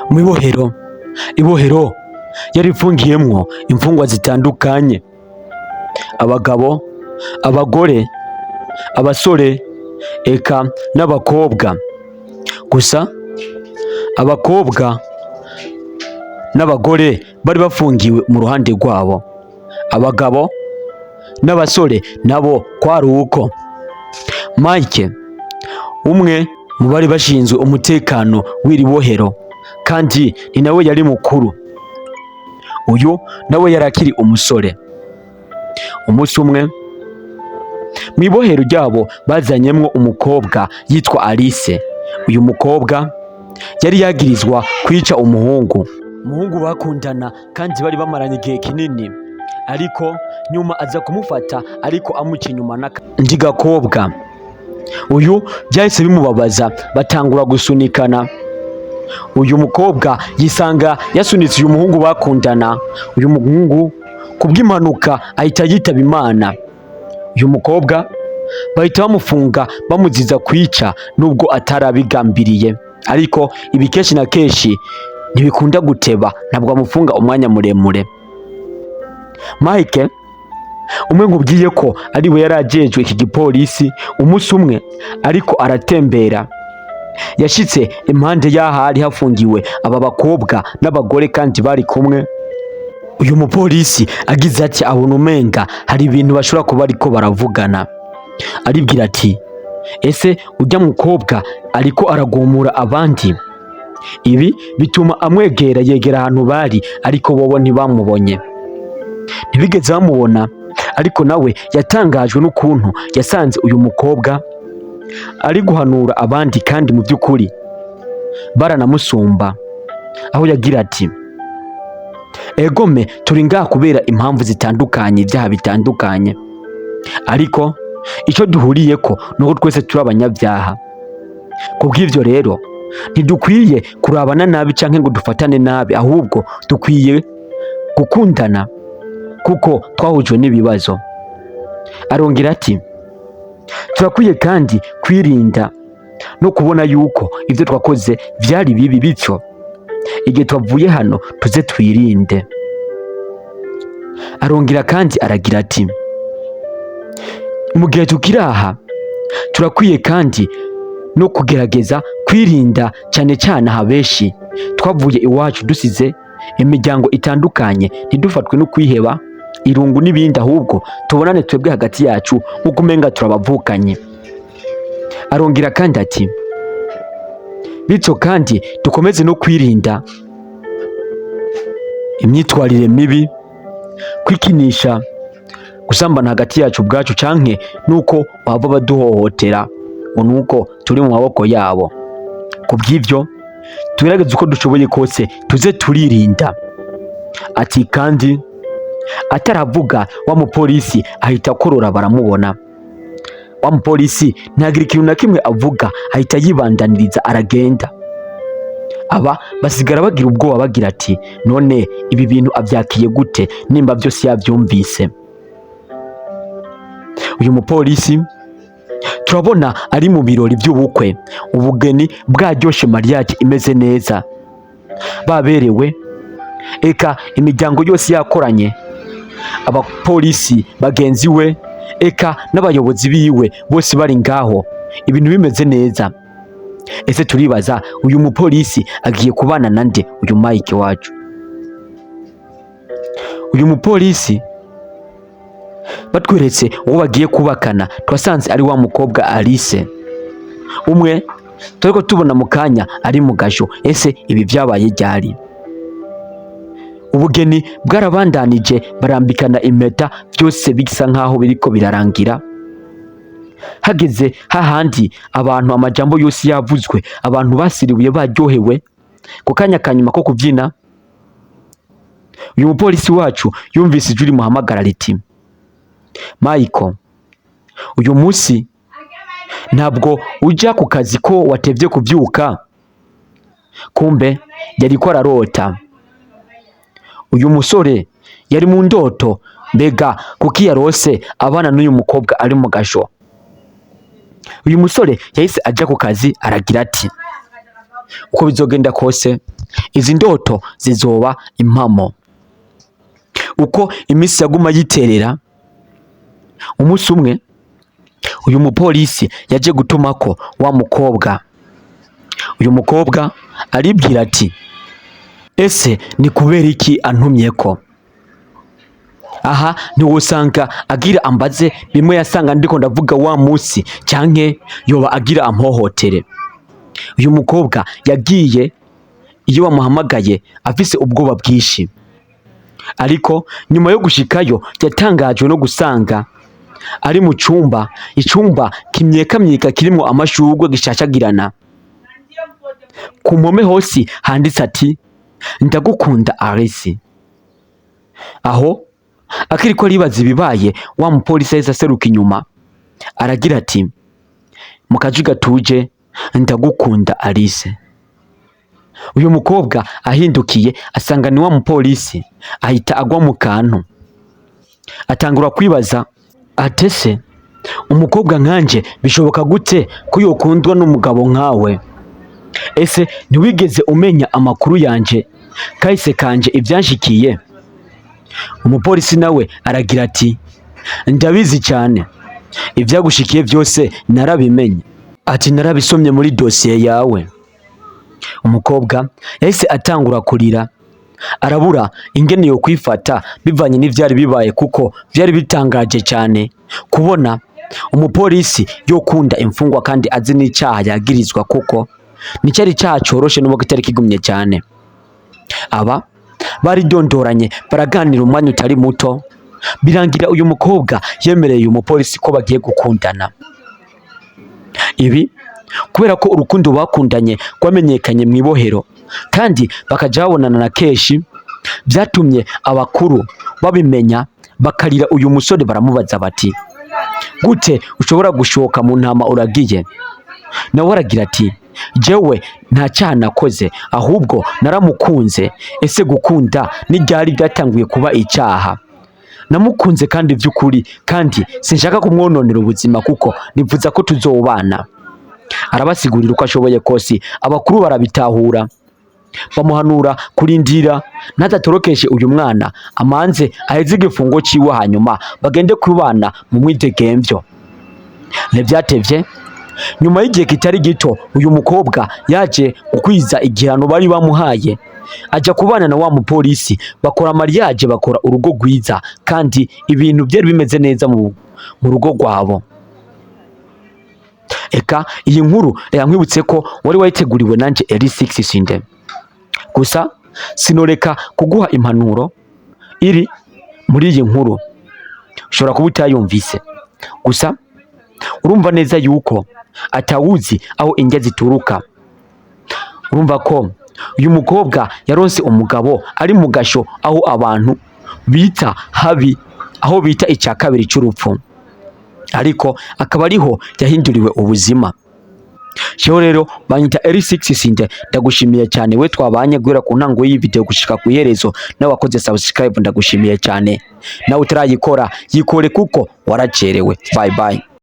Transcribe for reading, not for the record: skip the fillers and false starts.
Mu ibohero, ibohero yari ifungiyemwo imfungwa zitandukanye, abagabo, abagore, abasore eka n'abakobwa. Gusa abakobwa n'abagore bari bafungiwe mu ruhande rwabo, abagabo n'abasore nabo kwari uko. Mike, umwe mu bari bashinzwe umutekano w'iri bohero, kandi ni nawe yari mukuru, uyu nawe yari akiri umusore. Umunsi umwe mw'ibohero ryabo bazanyemwo umukobwa yitwa Alice. Uyu mukobwa yari yagirizwa kwica umuhungu, umuhungu bakundana kandi bari bamaranye igihe kinini, ariko nyuma aza kumufata ariko amuca inyuma n'akandi gakobwa. Uyu byahise bimubabaza, batangura gusunikana. Uyu mukobwa yisanga yasunitse uyu muhungu bakundana. Uyu muhungu kubw'impanuka ahita yitaba Imana. Uyu mukobwa bahita bamufunga, bamuziza kwica nubwo atarabigambiriye. Ariko ibi kenshi na kenshi ntibikunda guteba, ntabwo bamufunga umwanya muremure. Mike, umwe nkubwiye ko ari we yari ajejwe iki gipolisi, umunsi umwe ariko aratembera, yashitse impande y'ahari hafungiwe aba bakobwa n'abagore kandi bari kumwe. Uyu mupolisi agize ati abona umenga hari ibintu bashobora kuba ariko baravugana, aribwira ati: "Ese ujya mukobwa ariko aragumura abandi?" Ibi bituma amwegera, yegera ahantu bari, ariko bobo ntibamubonye, ntibigeze bamubona. Ariko nawe yatangajwe n'ukuntu yasanze uyu mukobwa ari guhanura abandi kandi mu by'ukuri baranamusumba, aho yagira ati: "Egome, turi ngaha kubera impamvu zitandukanye, ibyaha bitandukanye, ariko icyo duhuriyeko ni uko twese turi abanyabyaha. Kubw'ivyo rero ntidukwiye kurabana nabi canke ngo dufatane nabi, ahubwo dukwiye gukundana kuko twahujwe n'ibibazo." Arongera ati: "Turakwiye kandi kwirinda no kubona yuko ivyo twakoze vyari bibi, bityo igihe twavuye hano tuze twirinde." Arongera kandi aragira ati: "Mu gihe tukiri aha turakwiye kandi no kugerageza kwirinda, cyane cyane aha benshi twavuye iwacu dusize imiryango itandukanye, ntidufatwe no kwiheba, irungu n'ibindi, ahubwo tubonane twebwe hagati yacu nk'uko umenga turabavukanye." Arongera kandi ati: "Bityo kandi dukomeze no kwirinda imyitwarire mibi, kwikinisha, gusambana hagati yacu ubwacu, canke nuko bava baduhohotera ngo nuko turi mu maboko yabo. Kubw'ivyo tugerageze uko dushoboye kose tuze turirinda." Ati kandi ataravuga, wa mupolisi ahita akorora, baramubona. Wa mupolisi ntagira ikintu na kimwe avuga, ahita yibandaniriza aragenda. Aba basigara bagira ubwoba, bagira ati: "None ibi bintu avyakiye gute nimba vyose yavyumvise?" Uyu mupolisi turabona ari mu birori by'ubukwe, ubugeni bwaryoshe, mariage imeze neza, baberewe, eka imiryango yose yakoranye, abapolisi bagenzi we eka n'abayobozi biwe bose bari ngaho, ibintu bimeze neza. Ese turibaza, uyu mupolisi agiye kubana na nde? Uyu Mike wacu, uyu mupolisi batweretse uwo bagiye kubakana, twasanze ari wa mukobwa Alice, umwe turiko tubona mu kanya ari mu gasho. Ese ibi vyabaye ryari? Ubugeni bwarabandanije, barambikana impeta, byose bisa nkaho biriko birarangira. Hageze hahandi abantu amajambo yose yavuzwe, abantu basiribuye, baryohewe, ku kanya kanyuma ko kubyina, uyu mupolisi wacu yumvise ijwi rimuhamagara riti: "Michael, uyu munsi ntabwo ujya ku kazi ko watevye kubyuka?" Kumbe yariko ararota. Uyu musore yari mu ndoto. Mbega kuki yarose abana n'uyu mukobwa ari mu gasho? Uyu musore yahise aja ku kazi, aragira ati: "Uko bizogenda kose Izi ndoto zizoba impamo. Uko iminsi yaguma yiterera, umunsi umwe uyu mupolisi yaje gutumako wa mukobwa. Uyu mukobwa aribwira ati: "Ese ni kubera iki antumyeko? Aha ntiwosanga agira ambaze bimwe yasanga ndiko ndavuga wa musi, canke yoba agira ampohotere?" Uyu mukobwa yagiye iyo bamuhamagaye afise ubwoba bwinshi, ariko nyuma yo gushikayo yatangajwe no gusanga ari mu cumba, icumba kimyekamyeka, kirimwo amashurwe, gishashagirana. Ku mpome hose handitse ati: "Ndagukunda, Alice." Aho akiriko aribaza ibibaye, wa mupolisi yahise aseruka inyuma, aragira ati mu kajwi gatuje: "Ndagukunda, Alice." Uyu mukobwa ahindukiye asanga ni wa mupolisi, ahita agwa mu kantu, atangura kwibaza ati: "Ese umukobwa nkanje bishoboka gute ko yokundwa n'umugabo nkawe? Ese ntiwigeze umenya amakuru yanje, kahise kanje, ibyanshikiye?" Umupolisi nawe aragira ati: "Ndabizi cyane, ibyagushikiye byose narabimenye." Ati: "Narabisomye muri dosiye yawe." Umukobwa yahise atangura kurira, arabura ingene yo kwifata bivanye n'ivyari bibaye, kuko vyari bitangaje cyane kubona umupolisi yokunda imfungwa kandi azi n'icaha yagirizwa, kuko nicari icaha coroshe nubwo kitari kigumye cyane. Aba baridondoranye, baraganira umwanya utari muto, birangira uyu mukobwa yemereye uyu mupolisi ko bagiye gukundana. Ibi kubera ko urukundo bakundanye rwamenyekanye mu ibohero kandi bakaja babonana na kenshi, byatumye abakuru babimenya, bakarira uyu musore, baramubaza bati: "Gute ushobora gushoka mu ntama uragiye?" Nawe aragira ati: "Jewe nta cyaha nakoze, ahubwo naramukunze. Ese gukunda n'iryari byatanguye kuba icyaha? Namukunze kandi by'ukuri, kandi sinshaka kumwononera ubuzima kuko nifuza ko tuzobana." Arabasigurira uko ashoboye kose, abakuru barabitahura, bamuhanura kurindira ntazatorokeshe uyu mwana, amanze aheze igifungo ciwe, hanyuma bagende kubana mu mwidegemvyo. Ntivyatevye, nyuma y'igihe kitari gito uyu mukobwa yaje gukwiza igihano bari bamuhaye, aja kubana na wa mupolisi, bakora mariage, bakora urugo rwiza, kandi ibintu byari bimeze neza mu rugo rwabo. Eka iyi nkuru reka nkwibutse ko wari wayiteguriwe nanje Eri6 Sinde. Gusa sinoreka kuguha impanuro iri muri iyi nkuru, ushobora kuba utayumvise. Gusa urumva neza yuko atawuzi aho indya zituruka. Urumva ko uyu mukobwa yaronse umugabo ari mu gasho, aho abantu bita habi, aho bita icya kabiri cy'urupfu, ariko akaba ariho yahinduriwe ubuzima. Jewe rero banyita Eri6 Sinde. Ndagushimiye cyane we twabanye guhera ku ntango y'iyi video gushika ku iherezo. Nawe wakoze subscribe, ndagushimiye cyane. Nawe utarayikora, yikore kuko waracerewe. Bye bye.